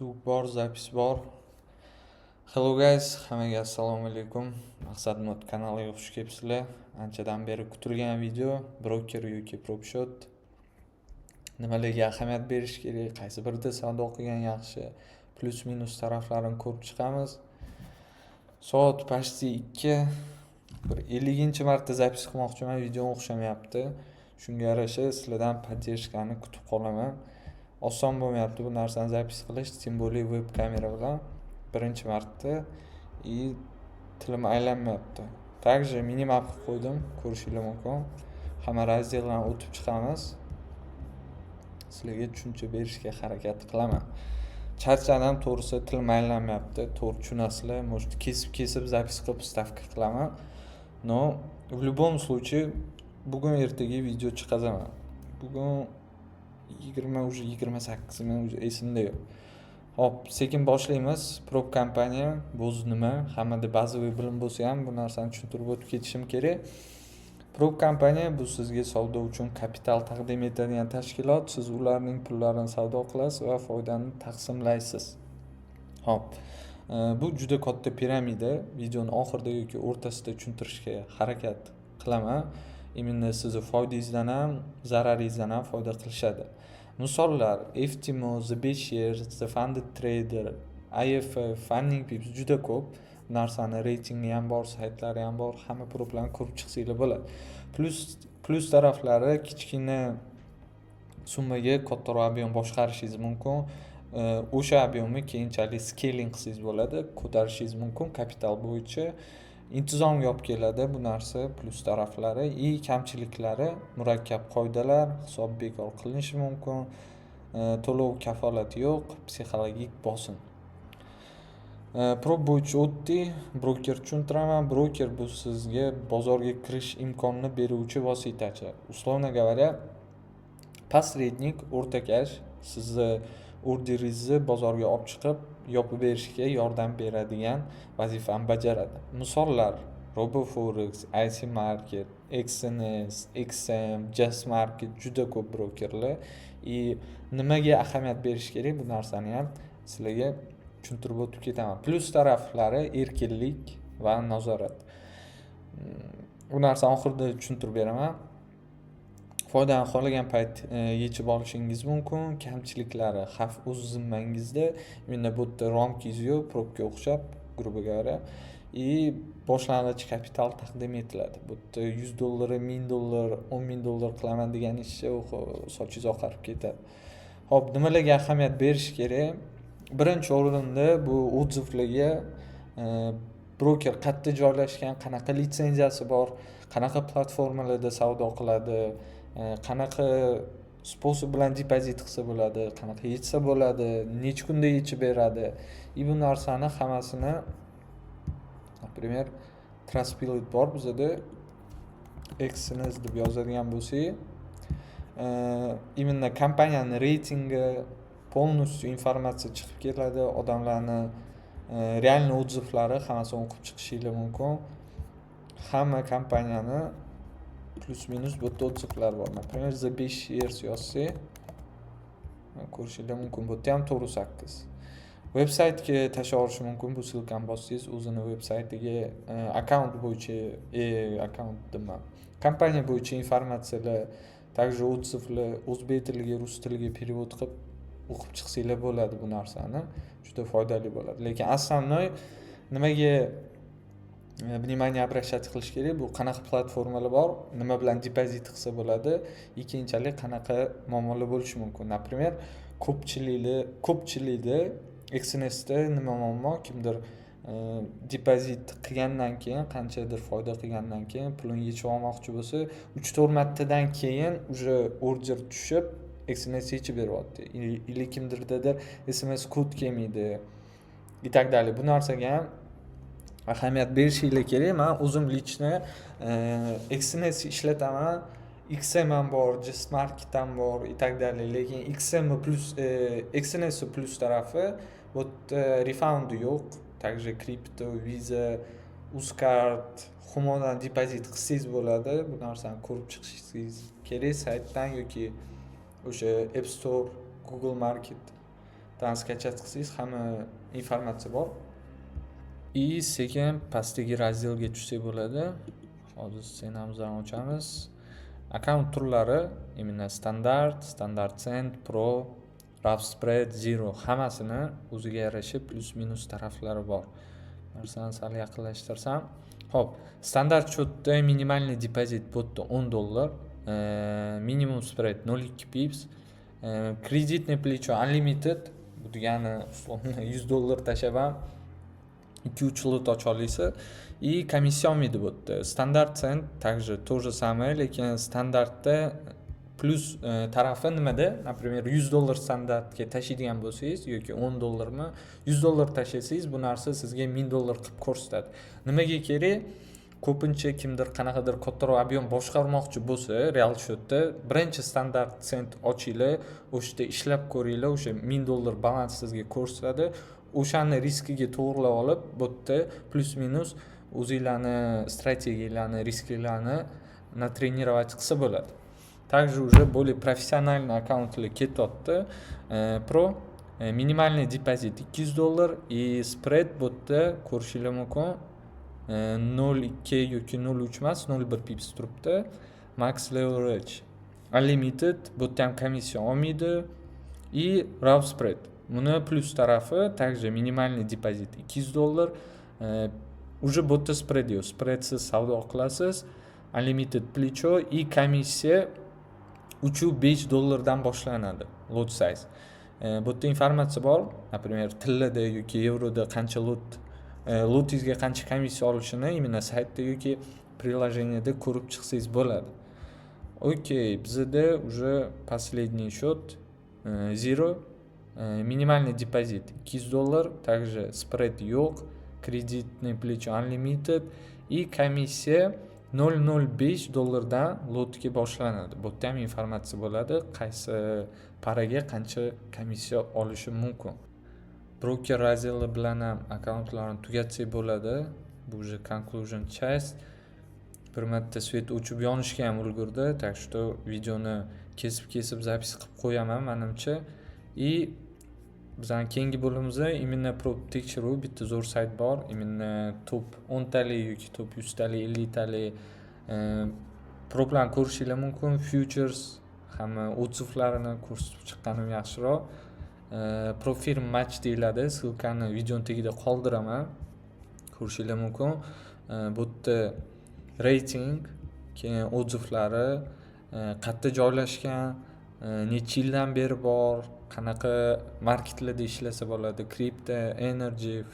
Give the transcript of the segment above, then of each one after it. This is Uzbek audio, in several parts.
Звук bor, запись bor. Hello guys, hammaga assalomu alaykum. Maqsad Mod kanaliga xush kelibsizlar. Anchadan beri kutilgan video: broker yoki prop счёт. Nimalarga ahamiyat berish kerak, qaysi birida savdo qilgan yaxshi, плюс минус taraflarini ko'rib chiqamiz. Soat почти 2. Bir 50-marta запись qilmoqchiman, video o'xshamayapti. Shunga yarasha sizlardan поддержка ni kutib qolaman. Oson bo'lmayapti bu narsani запись qilish, тем более веб kamera bilan birinchi marta и tilim aylanmayapti. Также minimap qilib qo'ydim, ko'rishinglar mumkin. Hamma раздел larni o'tib chiqamiz. Sizlarga tushuncha berishga harakat qilaman. Charchadim, to'g'risi, tilim aylanmayapti. To'g'ri tushunasizlar. Может, kesib-kesib запись qilib вставка qilaman. Но в любом случае bugun ertaga video chiqazaman. Bugun 20, уже 28mi, уже esimda yo'q. Hop, sekin boshlaymiz. Prop kompaniya bu o'zi nima? Hammada bazaviy bilim bo'lsa ham, bu narsani tushuntirib o'tib ketishim kerak. Prop kompaniya bu sizga savdo uchun kapital taqdim etadigan tashkilot. Siz ularning pullarini savdo qilasiz va foydani taqsimlaysiz. Hop, bu juda katta piramida. Videoni oxirida yoki o'rtasida tushuntirishga harakat qilaman. Именно sizni foydangizdan ham, zararingizdan ham foyda qilishadi. Misollar: FTMO, The Shares, The Funded Trader, IFF, Funding Pips, juda ko'p. Narsani reytingi ham bor, saytlari ham bor. Hamma proplarni ko'rib chiqsanglar bo'ladi. Плюс taraflari: kichkina summaga kattaroq объем boshqarishingiz mumkin. O'sha объем ni keyinchalik scaling qilsangiz bo'ladi, ko'tarishingiz mumkin kapital bo'yicha. Intizomga olib keladi bu narsa, плюс taraflari. И kamchiliklari: murakkab qoidalar, hisob bekor qilinishi mumkin, to'lov kafolati yo'q, psixologik bosim. Prop bo'yicha o'tdik. Broker tushuntiraman. Broker bu sizga bozorga kirish imkonini beruvchi vositachi. Условно говоря, посредник, o'rtakash, sizni orderingizni bozorga olib chiqib, yopib berishga yordam beradigan vazifani bajaradi. Misollar: RoboForex, IC Market, Exness, XM, Just Market, juda ko'p brokerlar. И nimaga ahamiyat berish kerak, bu narsani ham sizlarga tushuntirib o'tib ketaman. Плюс taraflari: erkinlik va nazorat. Bu narsani oxirida tushuntirib beraman. Foydani xohlagan payt yechib olishingiz mumkin. Kamchiliklari: xavf o'z zimmangizda. Именно bu yerda рамка ngiz yo'q, propga o'xshab, грубо говоря. И boshlang'ich kapital taqdim etiladi. Bu yerda 100 dollari 1000 dollar, 10 000 dollar qilaman deganingizcha, sochingiz oqarib ketadi. Ho'p, nimalarga ahamiyat berish kerak? Birinchi o'rinda bu отзыв larga: broker qayerda joylashgan, qanaqa litsenziyasi bor, qanaqa platformalarda savdo qiladi, qanaqa способ bilan depozit qilsa bo'ladi, qanaqa yechsa bo'ladi, necha kunda yechib beradi. И bu narsani hammasini, например, Trustpilot bor bizada, Exness deb yozadigan bo'lsak, именно kompaniyani reytingi, полностью informatsiya chiqib keladi, odamlarni реальный отзыв lari, hammasini o'qib chiqishinglar mumkin. Hamma kompaniyani плюс минус bu yerda отзыв lar bor. Например, The 5 Years yozsak, ko'rishinglar mumkin, bu yerda ham 4,8. Veb saytga tashlab yuborishi mumkin, bu ссылка ni bossangiz, o'zini veb saytiga, akkaunt bo'yicha, akkaunt deyman, kompaniya bo'yicha informatsiyalar, также отзыв lar o'zbek tiliga, rus tiliga перевод qilib o'qib chiqsanglar bo'ladi. Bu narsani juda foydali bo'ladi. Lekin основной nimaga внимание обращать qilish kerak, bu qanaqa platformalar bor, nima bilan depozit qilsa bo'ladi и keyinchalik qanaqa muammolar bo'lishi mumkin. Например, ko'pchilikda Exnessda nima muammo? Kimdir depozit qilgandan keyin, qanchadir foyda qilgandan keyin pulini yechib olmoqchi bo'lsa, 3-4 martadan keyin уже order tushib, Exness yechib beryapti или kimdirdadir SMS kod kelmaydi и так далее. Bu narsaga ham ahamiyat berishinglar kerak. Man o'zim лично Exness ishlataman, XM ham bor, Just Market ham bor и так далее. Lekin XM плюс, Exness плюс tarafi: bu yerda refund yo'q. Также kripto, Visa, Uzcard, Humodan depozit qilsangiz bo'ladi. Bu narsani ko'rib chiqishingiz kerak saytdan yoki o'sha App Store, Google Market. Tan скачать qilsangiz, hamma informatsiya bor. И sekin pastdagi раздел ga tushsak bo'ladi. Hozir цена mizni ochamiz. Akkaunt turlari именно standart, standart cent, pro, raw spread, zero, hammasini o'ziga yarasha plyus minus taraflari bor. Narsani sal yaqinlashtirsam. Xo'p, standart счет da минимальный депозит bu yerda 10 dollar, minimum spread 0,2 pips, кредитный плечо unlimited, bu degani условно 100 dollar tashlab ham 2-3 lot ocha olasiz и komissiya olmaydi bu yerda. Standart cent также то же самое, lekin standartda plyus tarafi nimada? Например, 100 dollar standartga tashlaydigan bo'lsangiz yoki 10 dollarmi, 100 dollar tashlasangiz, bu narsa sizga 1000 dollar qilib ko'rsatadi. Nimaga kerak? Ko'pincha kimdir qanaqadir kattaroq объем boshqarmoqchi bo'lsa, real счет da birinchi standart sent ochinglar, o'sha yerda ishlab ko'ringlar, o'sha 1000 dollar balans sizga ko'rsatadi. O'shani riskiga to'g'irlab olib, bu yerda plyus minus o'zinglarni strategiyalarni, risklarni натренировать qilsa bo'ladi. Также уже более профессиональный akkauntlar ketyapti. Pro минимальный депозит 200 dollar и spread bu yerda ko'rishinglar mumkin, 0,2 yoki 0,3 emas, 0,1 pips turibdi. Max leverage unlimited, bu yerda ham komissiya olmaydi и raw spread. Buni plyus tarafi также минимальный депозит 200 dollar. Уже bu yerda spread yo'q. Spreadsiz savdo qilasiz. Unlimited плечо и komissiya 3,5 dollardan boshlanadi lot size. Bu yerda informatsiya bor. Например, tillada yoki yevroda qancha lot, lotingizga qancha komissiya olishini именно saytda yoki приложение da ko'rib chiqsangiz bo'ladi. Okey, bizada уже последний счет zero, минимальный депозит 200 dollar, также spread yo'q, кредитный плечо unlimited и komissiya 0,05 dollardan lotga boshlanadi. Bu yerda ham informatsiya bo'ladi, qaysi пара ga qancha komissiya olishi mumkin. Broker раздел i bilan ham akkauntlarni tugatsak bo'ladi. Bu уже conclusion часть. Bir marta свет o'chib yonishga ham ulgurdi, так что videoni kesib-kesib запись qilib qo'yaman manimcha. И bizani keyingi bo'limimizda именно prop tekshiruv, bitta zo'r sayt bor, именно top 10 talik yoki top 100 talik, 50 talik proplarni ko'rishinglar mumkin, futures, hamma отзыв larini ko'rsatib chiqqanim yaxshiroq. Prop Firm Match deyiladi, ссылка ni videoni tagida qoldiraman, ko'rishinglar mumkin. Bu yerda reyting, keyin отзыв lari, qayerda joylashgan, necha yildan beri bor, qanaqa marketlarda ishlasa bo'ladi, kripto, energy,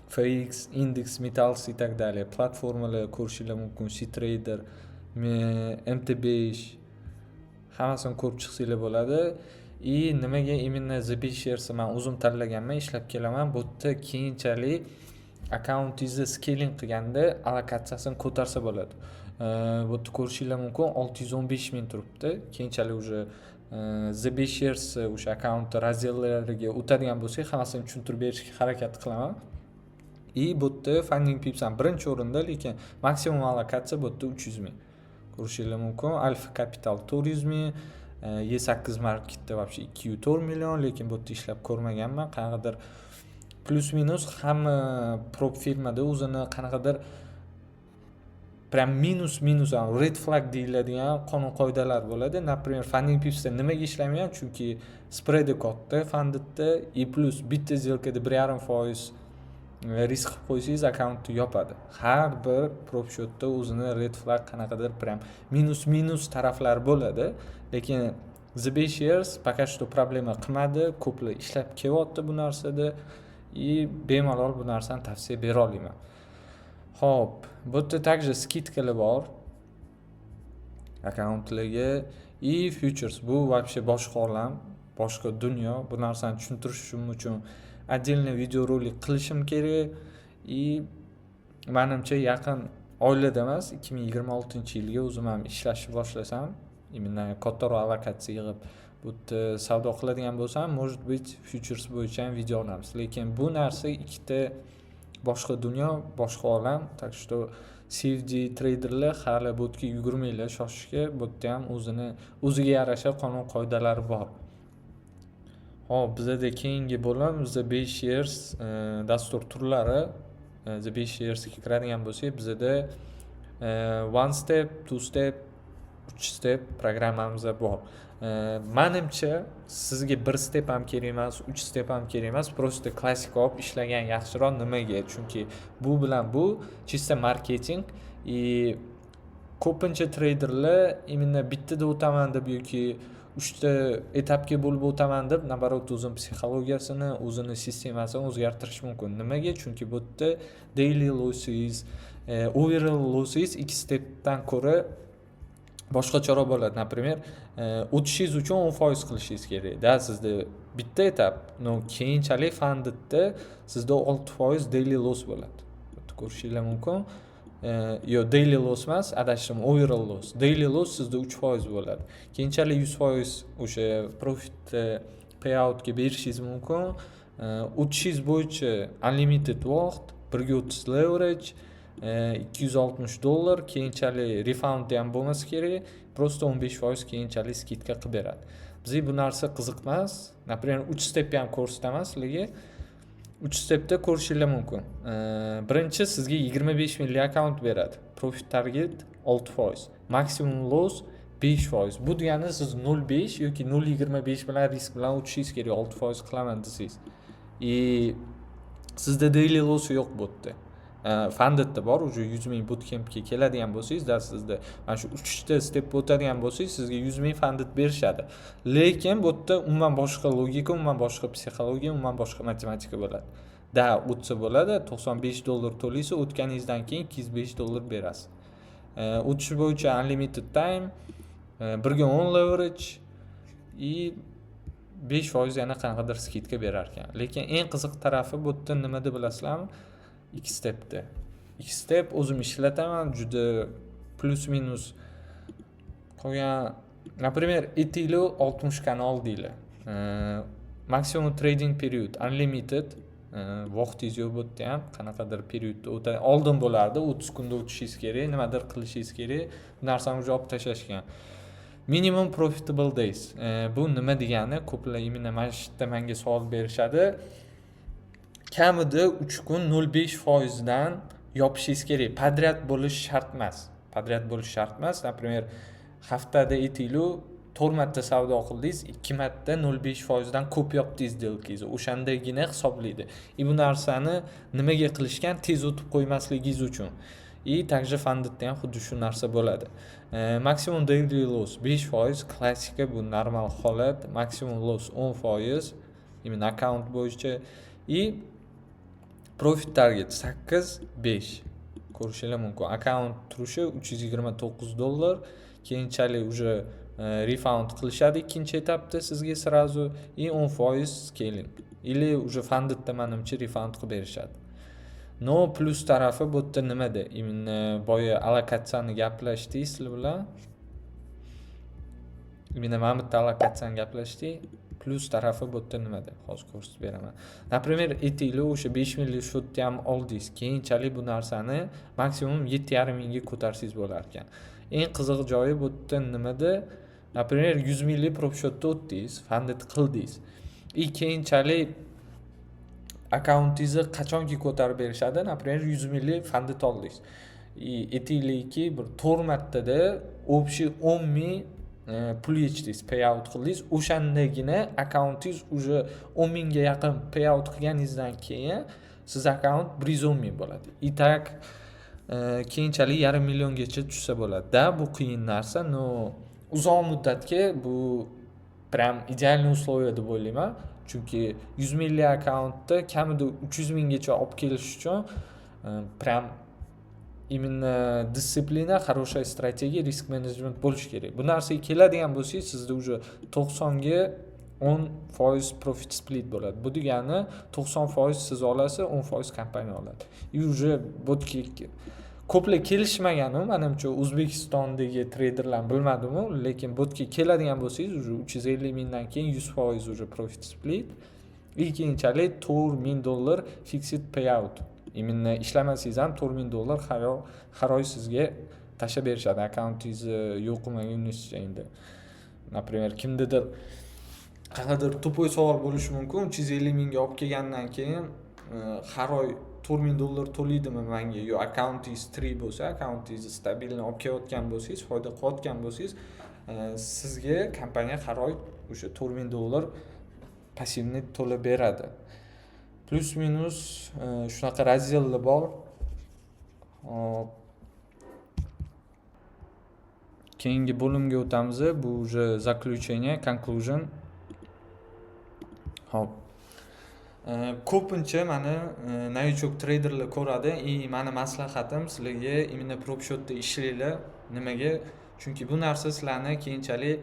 FX, index, metals и так далее. Platformalar ko'rishinglar mumkin, cTrader, MT5, hammasini ko'rib chiqsanglar bo'ladi. И nimaga именно The Sharesni man o'zim tanlaganman, ishlab kelaman. Bu yerda keyinchalik akkauntingizni scaling qilganda allokatsiyasini ko'tarsa bo'ladi. Bu yerda ko'rishinglar mumkin, 615 ming turibdi. Keyinchalik уже The Shares o'sha akkaunt раздел lariga o'tadigan bo'lsak, hammasini tushuntirib berishga harakat qilaman. И bu yerda Funding Pips ham birinchi o'rinda, lekin maksimum allokatsiya bu yerda 300 ming. Ko'rishinglar mumkin. Alpha Capital 400 ming, E8 Marketda вообще 2,4 million, lekin bu yerda ishlab ko'rmaganman. Qanaqadir plyus minus hamma prop firmada o'zini qanaqadir прям minus minus red flag deyiladigan qonun qoidalar bo'ladi. Например, Funding Pipsda nimaga ishlamagan? Chunki spreadi katta Fundedda и plyus bitta сделка da 1,5% risk qilib qo'ysangiz, akkauntni yopadi. Har bir prop счет da o'zini red flag, qanaqadir прям minus minus taraflari bo'ladi, lekin The Shares пока что problema qilmadi, ko'plar ishlab kelyapti bu narsada и bemalol bu narsani tavsiya bera olaman. Ho'p, bu yerda также скидка lar bor akkauntlarga и futures, bu вообще boshqa olam, boshqa dunyo. Bu narsani tushuntirishim uchun отдельный videorolik qilishim kerak и manimcha yaqin oylarda emas, 2026-yilga o'zim ham ishlashni boshlasam, именно kattaroq allokatsiya yig'ib bu yerda savdo qiladigan bo'lsam, может быть, futures bo'yicha ham video olamiz. Lekin bu narsa ikkita boshqa dunyo, boshqa olam, так что CFD treyderlar, hali bu yerga yugurmanglar shoshishga, bu yerda ham o'zini o'ziga yarasha qonun qoidalari bor. Hop, bizada keyingi bo'lim The 5 Years dastur turlari. The 5 Yearsga kiradigan bo'lsak, bizada one step, two step, uch step programmamiz bor. Manimcha, sizga bir step ham kerak emas, uch step ham kerak emas, просто klassika olib ishlagan yaxshiroq. Nimaga? Chunki bu bilan bu чисто marketing и ko'pincha treyderlar именно bittada o'taman deb yoki uchta etapga bo'lib o'taman deb, наоборот, o'zini psixologiyasini, o'zini sistemasini o'zgartirishi mumkin. Nimaga? Chunki bu yerda daily losses, overall losses ikki stepdan ko'ra boshqacharoq bo'ladi. Например, o'tishingiz uchun 10% qilishingiz kerak да. Sizda bitta etap, но keyinchalik fundedda sizda 6% daily loss bo'ladi. Ko'rishinglar mumkin. Yo'q, daily loss emas, adashdim, overall loss. Daily loss sizda 3% bo'ladi. Keyinchalik 100% o'sha profit payoutga berishingiz mumkin. O'tishingiz bo'yicha unlimited vaqt, 1:30 leverage, 260 dollar. Keyinchalik refund ham bo'lmasa kerak, просто 15% keyinchalik скидка qilib beradi. Bizga bu narsa qiziq emas. Например, uch stepni ham ko'rsataman sizlarga. Uch stepda ko'rishinglar mumkin. Birinchi, sizga 25 minglik akkaunt beradi, profit target 6%, maksimum loss 5%. Bu degani siz 0,5 yoki 0,25 bilan risk bilan o'tishingiz kerak, 6% qilaman desangiz. И sizda daily loss yo'q bu yerda. Fundedda bor. Уже 100 000 bootcampga keladigan bo'lsangiz да, sizda mana shu uchta step o'tadigan bo'lsangiz, sizga 100 000 funded berishadi. Lekin bu yerda umuman boshqa logika, umuman boshqa psixologiya, umuman boshqa matematika bo'ladi да. O'tsa bo'ladi, 95 dollar to'laysiz, o'tganingizdan keyin 205 dollar berasiz. O'tish bo'yicha unlimited time, 1:10 leverage и 5% yana qanaqadir скидка berar ekan. Lekin eng qiziq tarafi bu yerda nimada, bilasizlarmi? Ikki stepda. Ikki step o'zim ishlataman, juda плюс минус qolgan. Например, aytaylik, oltmishkani oldinglar, maksimum trading period unlimited, vaqtingiz yo'q. Bu yerda ham qanaqadir periodda o'ta oldin bo'lardi, 30 kunda o'tishingiz kerak, nimadir qilishingiz kerak. Bu narsani уже olib tashlashgan. Minimum profitable days, bu nima degani? Ko'plar именно mana shu yerda manga savol berishadi. Kamida 3 kun 0,5 foizdan yopishingiz kerak, подряд bo'lishi shart emas, подряд bo'lishi shart emas. Например, haftada, aytaylik, to'rt marta savdo qildingiz, ikki marta 0,5 foizdan ko'p yopdingiz сделка ngizni, o'shandagina hisoblaydi. И bu narsani nimaga qilishgan? Tez o'tib qo'ymasligingiz uchun. И также fundedda ham xuddi shu narsa bo'ladi. Maksimum daily loss 5%, klassika, bu normal holat. Maksimum loss 10% именно akkaunt bo'yicha и profit target 8, 5. Ko'rishinglar mumkin, akkaunt turishi 329 dollar. Keyinchalik уже refund qilishadi ikkinchi etapda sizga сразу и 10% scaling или уже fundedda, manimcha, refund qilib berishadi. Но plyus tarafi bu yerda nimada? Именно boya allokatsiyani gaplashdik sizlar bilan, именно mana bu yerda allokatsiyani gaplashdik. Plyus tarafi bu yerda nimada, hozir ko'rsatib beraman. Например, aytaylik, o'sha 5 minglik счет ni ham oldingiz, keyinchalik bu narsani maksimum 7,5 mingga ko'tarsangiz bo'lar ekan. Eng qiziq joyi bu yerda nimada? Например, 100 minglik prop счет da o'tdingiz, funded qildingiz и keyinchalik akkauntingizni qachonki ko'tarib berishadi. Например, 100 minglik funded oldingiz и aytaylikki, bir to'rt martada общий 10 000 pul yechdingiz, payout qildingiz. O'shandagina akkauntingiz уже 10 000ga yaqin payout qilganingizdan keyin siz akkaunt 110 000 bo'ladi. И так keyinchalik yarim milliongacha tushsa bo'ladi да. Bu qiyin narsa, но uzoq muddatga bu прям идеальный условия deb o'ylayman, chunki 100 minglik akkauntda kamida 300 minggacha olib kelish uchun прям именно дисциплина, хорошая стратегия, risk management bo'lishi kerak. Bu narsaga keladigan bo'lsangiz, sizda уже 90ga 10% profit split bo'ladi. Bu degani 90% siz olasiz, 10% kompaniya oladi. И уже bu ko'plar kelishmaganu, manimcha, O'zbekistondagi treyderlar, bilmadimu, lekin bu yerga keladigan bo'lsangiz, уже 350 mingdan keyin 100% уже profit split и keyinchalik 4000 dollar fixed payout. Именно ishlamasangiz ham 4000 dollar har oy sizga tashlab berishadi akkauntingizni yo'q qilmagunizcha. Endi, например, kimnidir Qanaqadir тупой savol bo'lishi mumkin: 350 mingga olib kelgandan keyin har oy 4000 dollar to'laydimi manga? Yo akkauntingiz tirik bo'lsa, akkauntingizni стабильный olib kelayotgan bo'lsangiz, foyda qilayotgan bo'lsangiz, sizga kompaniya har oy o'sha 4000 dollar пассивный to'lab beradi. Плюс минус shunaqa раздел lar bor. Hop, keyingi bo'limga o'tamiz. Bu уже заключение, conclusion. Hop, ko'pincha mani новичок treyderlar ko'radi и mani maslahatim sizlarga: именно prop счет da ishlanglar. Nimaga? Chunki bu narsa sizlarni keyinchalik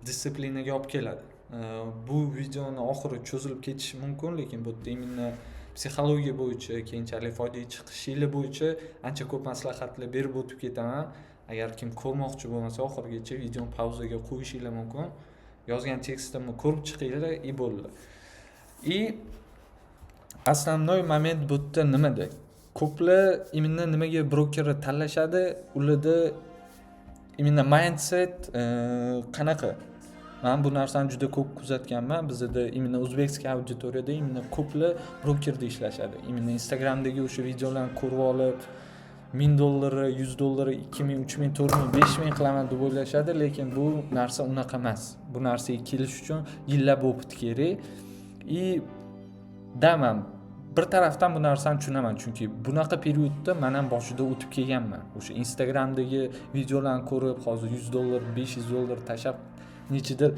дисциплина ga olib keladi. Bu videoni oxiri cho'zilib ketishi mumkin, lekin bu yerda именно psixologiya bo'yicha, keyinchalik foydaga chiqishinglar bo'yicha ancha ko'p maslahatlar berib o'tib ketaman. Agar kim ko'rmoqchi bo'lmasa, oxirigacha videoni pauzaga qo'yishinglar mumkin, yozgan tekstimni ko'rib chiqinglar и bo'ldi. И основной момент bu yerda nimada? Ko'plar именно nimaga brokerni tanlashadi? Ularda именно mindset qanaqa? Man bu narsani juda ko'p kuzatganman. Bizada именно узбекский auditoriyada именно ko'plar brokerda ishlashadi. Именно Instagramdagi o'sha videolarni ko'rib olib, 1000 dollari, 100 dollari, 2000, 3000, 4000, 5000 qilaman deb o'ylashadi. Lekin bu narsa unaqa emas. Bu narsaga kelish uchun yillab опыт kerak. И да, man bir tarafdan bu narsani tushunaman, chunki bunaqa период da man ham boshida o'tib kelganman. O'sha Instagramdagi videolarni ko'rib, hozir 100 dollar, 500 dollar tashlab, nechidir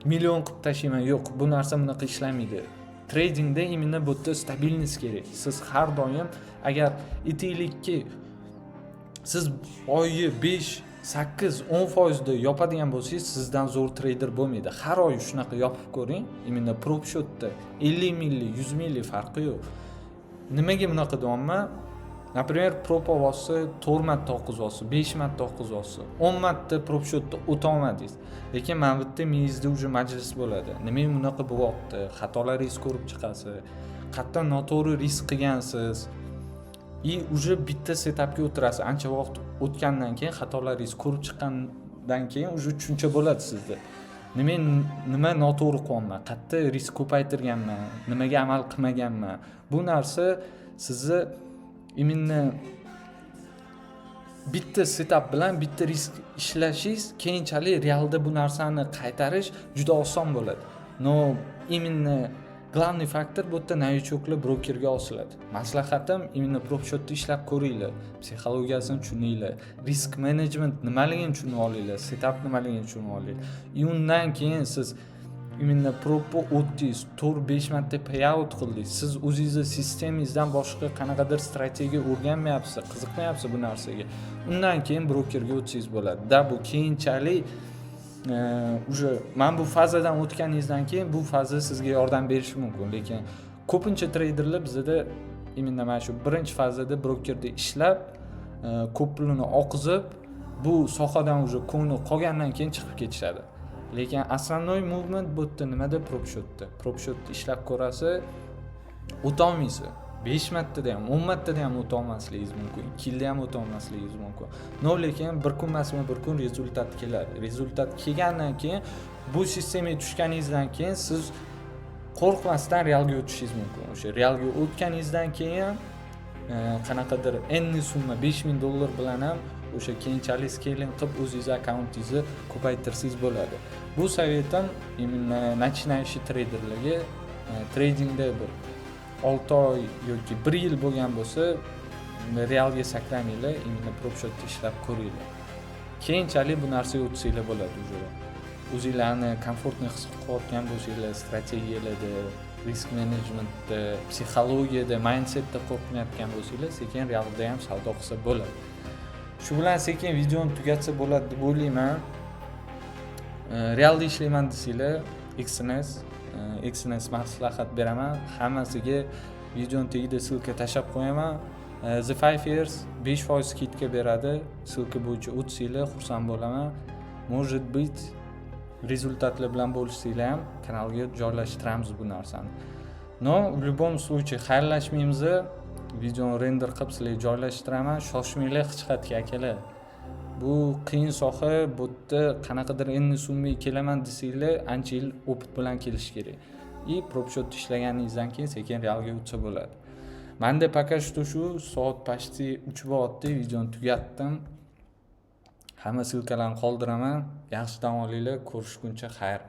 million qilib tashlayman. Yo'q, bu narsa bunaqa ishlamaydi. Tradingda именно bu yerda стабильность kerak. Siz har doim, agar aytaylikki, siz oyi 5, 8, 10 foizda yopadigan bo'lsangiz, sizdan zo'r treyder bo'lmaydi. Har oy shunaqa yopib ko'ring, именно prop счет da, 50 minglik, 100 minglik, farqi yo'q. Nimaga bunaqa deyapman? Например, prop olyapsiz, to'rt marta oqizyapsiz, besh marta oqizyapsiz, 10 marta prop счет da o'tolmadingiz, lekin mana bu yerda miyangizda уже majlis bo'ladi: nimaga bunaqa bo'lyapti? Xatolaringizni ko'rib chiqasiz, qayerdan noto'g'ri risk qilgansiz. И уже bitta setupga o'tirasiz. Ancha vaqt o'tgandan keyin, xatolaringizni ko'rib chiqqandan keyin уже tushuncha bo'ladi sizda: nima, nima noto'g'ri qilyapman, qayerda risk ko'paytirganman, nimaga amal qilmaganman. Bu narsa sizni именно bitta setup bilan bitta risk ishlashingiz, keyinchalik realda bu narsani qaytarish juda oson bo'ladi. Но именно главный фактор bu yerda новичок lar brokerga osiladi. Maslahatim: именно prop счет da ishlab ko'ringlar, psixologiyasini tushuninglar, risk management nimaligini tushunib olinglar, setup nimaligini tushunib olinglar. И undan keyin siz именно propni o'tdingiz, to'rt besh marta payout qildingiz, siz o'zingizni sistemangizdan boshqa qanaqadir strategiya o'rganmayapsiz, qiziqmayapsiz bu narsaga, undan keyin brokerga o'tsangiz bo'ladi. Да, bu keyinchalik уже mana bu fazadan o'tganingizdan keyin bu faza sizga yordam berishi mumkin. Lekin ko'pincha treyderlar bizada именно mana shu birinchi fazada brokerda ishlab, ko'p pulini oqizib, bu sohadan уже ko'ngli qolgandan keyin chiqib ketishadi. Lekin основной movement bu yerda nimada? Prop счет da. Prop счет da ishlab ko'rasiz, o'tolmaysiz, besh martada ham, 10 martada ham o'tolmasligingiz mumkin, 2 yilda ham o'tolmasligingiz mumkin. Но lekin bir kun emasmi, bir kun результат keladi. Результат kelgandan keyin, bu sistemaga tushganingizdan keyin siz qo'rqmasdan realga o'tishingiz mumkin. O'sha realga o'tganingizdan keyin qanaqadir enni summa, 5000 dollar bilan ham o'sha keyinchalik scaling qilib, o'zingizni akkauntingizni ko'paytirsangiz bo'ladi. Bu совет im именно начинающий treyderlarga. Tradingda bir 6 oy yoki bir yil bo'lgan bo'lsa, realga sakramanglar, именно prop счет da ishlab ko'ringlar. Keyinchalik bu narsaga o'tsanglar bo'ladi, уже o'zinglarni комфортный his qilayotgan bo'lsanglar, strategiyalarda, risk menejmentda, psixologiyada, mindsetda qo'rqmayotgan bo'lsanglar, sekin realda ham savdo qilsa bo'ladi. Shu bilan sekin videoni tugatsa bo'ladi deb o'ylayman. Realda ishlayman desanglar, Exness, Exness maslahat beraman hammasiga. Videoni tagida ссылка tashlab qo'yaman. The 5 Years 5% скидка beradi, ссылка bo'yicha o'tsanglar, xursand bo'laman. Может быть, результат lar bilan bo'lishsanglar ham kanalga joylashtiramiz bu narsani. Но в любом случае xayrlashmaymiz. Videoni render qilib, sizlarga joylashtiraman. Shoshmanglar hech qayerga, akalar. Bu qiyin soha. Bu yerda qanaqadir endi summaga kelaman desanglar, ancha yil опыт bilan kelish kerak и prop счет da ishlaganingizdan keyin sekin realga o'tsa bo'ladi. Manda пока что shu. Soat почти 3 bo'lyapti, videoni tugatdim. Hamma ссылка larni qoldiraman. Yaxshi dam olinglar, ko'rishguncha xayr.